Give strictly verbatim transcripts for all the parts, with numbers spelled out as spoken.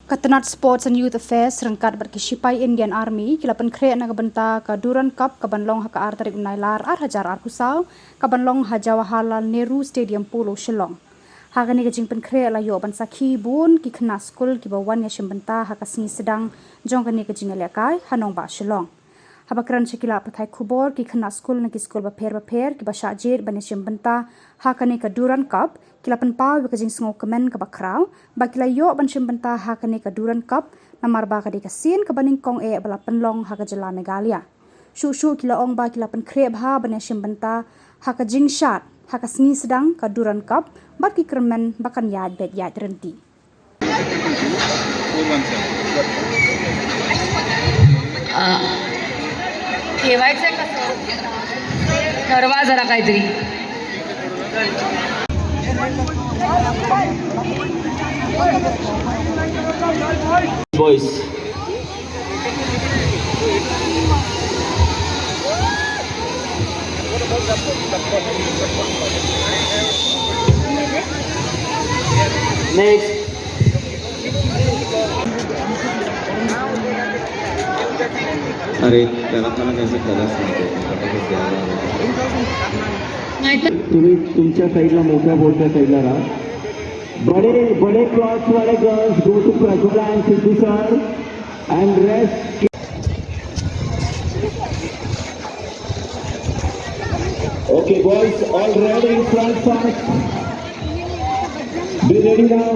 Ka tnat Sports and Youth Affairs ryngkat bad ki shipai Indian Army ki la pynkhreh na ka bynta ka Durand Cup ka ban long ha ka ar tarik u Nailar ar hajar arphew saw, ka ban long ha Jawaharlal Nehru Stadium, Polo, Shillong. Ha kane ka jingpynkhreh la ïoh ban sakhi bun ki khynnah skul kiba wan ïashim bynta ha ka sngi sdang jong kane ka jingïalehkai ha nongbah Shillong. Haba kren sha ki lad pathai khubor, ki khynnah skul na ki skul bapher bapher kiba shah jied ban ïashim bynta ha kane ka Durand Cup ki la pynpaw ïa ka jingsngewkmen kaba khraw ba ki la ïoh ban shim bynta ha kane ka Durand Cup namar ba ka dei ka sien kaba nyngkong eh ba la pynlong ha ka jylla Meghalaya. Shuh shuh ki la ong ba ki la pynkhreh bha ban ïashim bynta ha ka jingshad ha ka sngi sdang ka Durand Cup bad ki kyrmen ba kan ïaid beit ïaid rynti. ठेवायचंय कसं? ठरवा जरा काहीतरी. Boys. Next. अरे, त्याला थांबा, त्यांचं कलर्स नाही. तुम्ही तुमच्या साईडला, मोठ्या बोर्डच्या साईडला राहा. बडे बडे क्रॉस वाले girls, go to Prajwala and Siddhu sir and rest. Okay, boys, all ready in front first. Be ready now.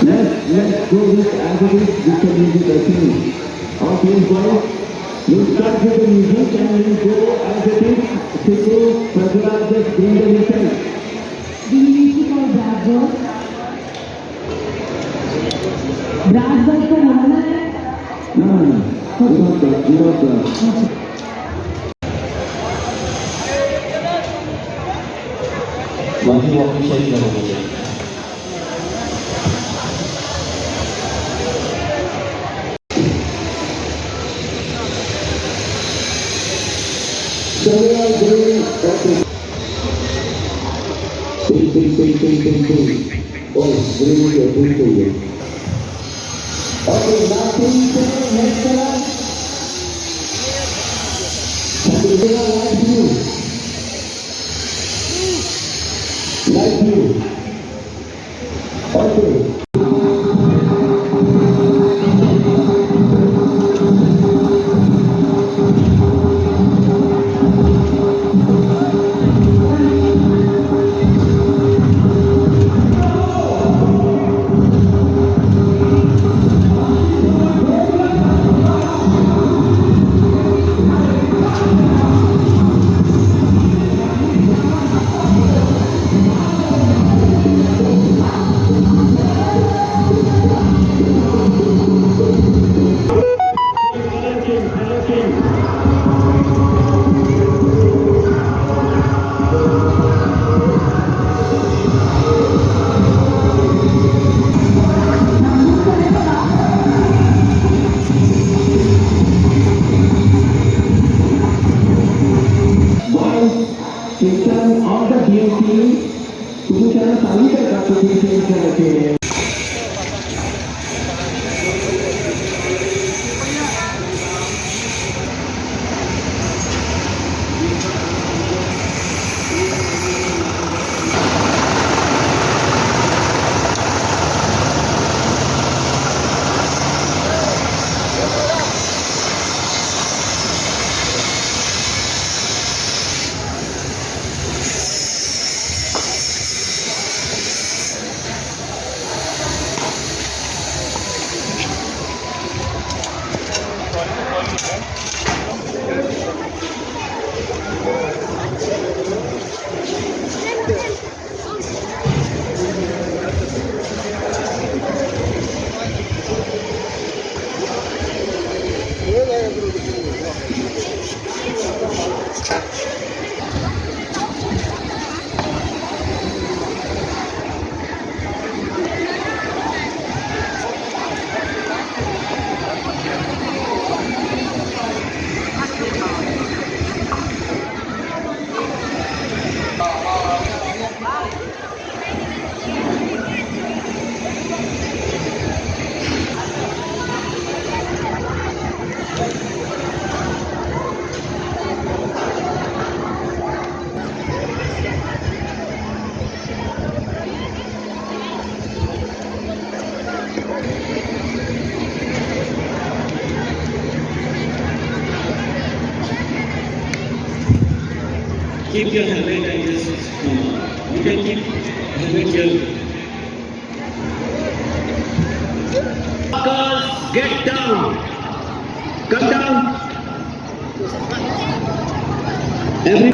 Let's, let's go with as it is with the music, I think. Okay, boys, we'll start with the music and we'll go as it is. Sidhu, Prajwal, just bring the music. Do you need to call Bravo? Bravo को बुलाना है? No, no, no. We don't talk, we don't talk. Keep your helmet and just, uh, you can keep helmet here. Girls, get down. Come down. Every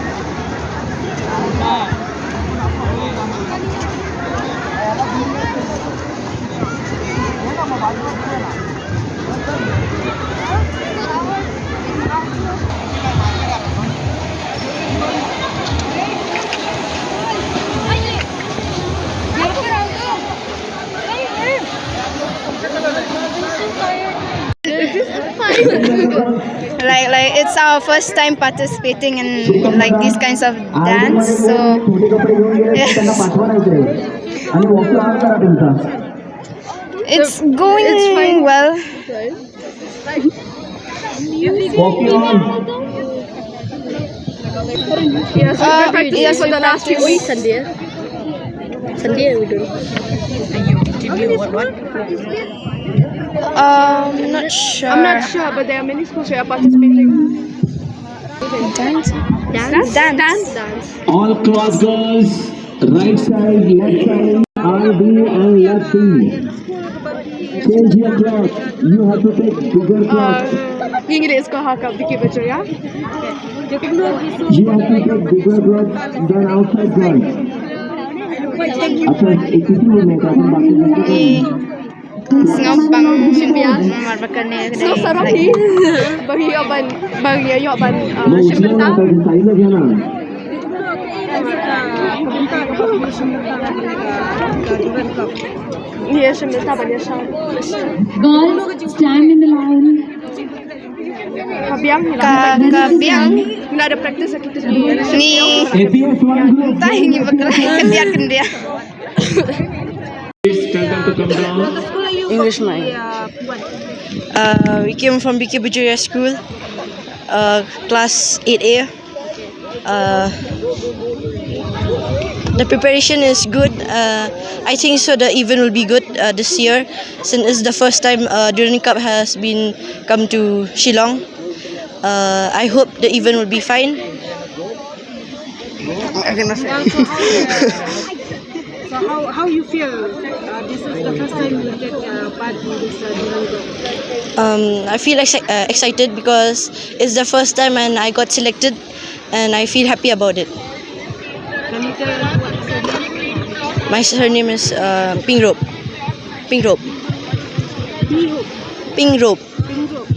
Like, like, it's our first time participating in, like, these kinds of dance, so yes. It's going well. Yes, we've been practicing Yes, for we the last few practice. Weeks. Sunday. Sunday we do. Um, not sure. I'm not sure, but there are many schools who are participating. Dance. Dance. Dance. Dance. All class girls, right side, left side, R B and left B. Change your cloth. You have to take bigger cloth. Uh, ngi ngi leh score ha ka Vicky Bajoria. You have to take bigger cloth than outside girls. Acha, ek kitu ne ka Sngewbha. Sngewbha. Sngewbha sarong hi. Ba ngi ïoh ban, ba ngi ïoh ban, uh, shim bynta. Ngi ïa shim bynta ban ïa shong. Girls, stand in the line. Ka biang hi Ka, la. ka biang. Ngi la da practice ha kita. Ngi. Tah ngi bakla. Kyndiat, kyndiat. Please tell them to come down. English mai. Uh, we came from Vicky Bajoria School, uh, class eight A. Uh, the preparation is good. Uh, I think so. The event will be good uh, this year, since it's the first time uh, Durian Cup has been come to Shillong. Uh, I hope the event will be fine. So how, so how, so how, how you feel? Uh, this is the first time you take uh, part in this uh, Durian Cup. Um, I feel exci- uh, excited because it's the first time and I got selected, and I feel happy about it. Can you tell what is your name? My surname is uh, Pink Rope. Pink Rope. Pingrop. Pink Rope. Pingrop.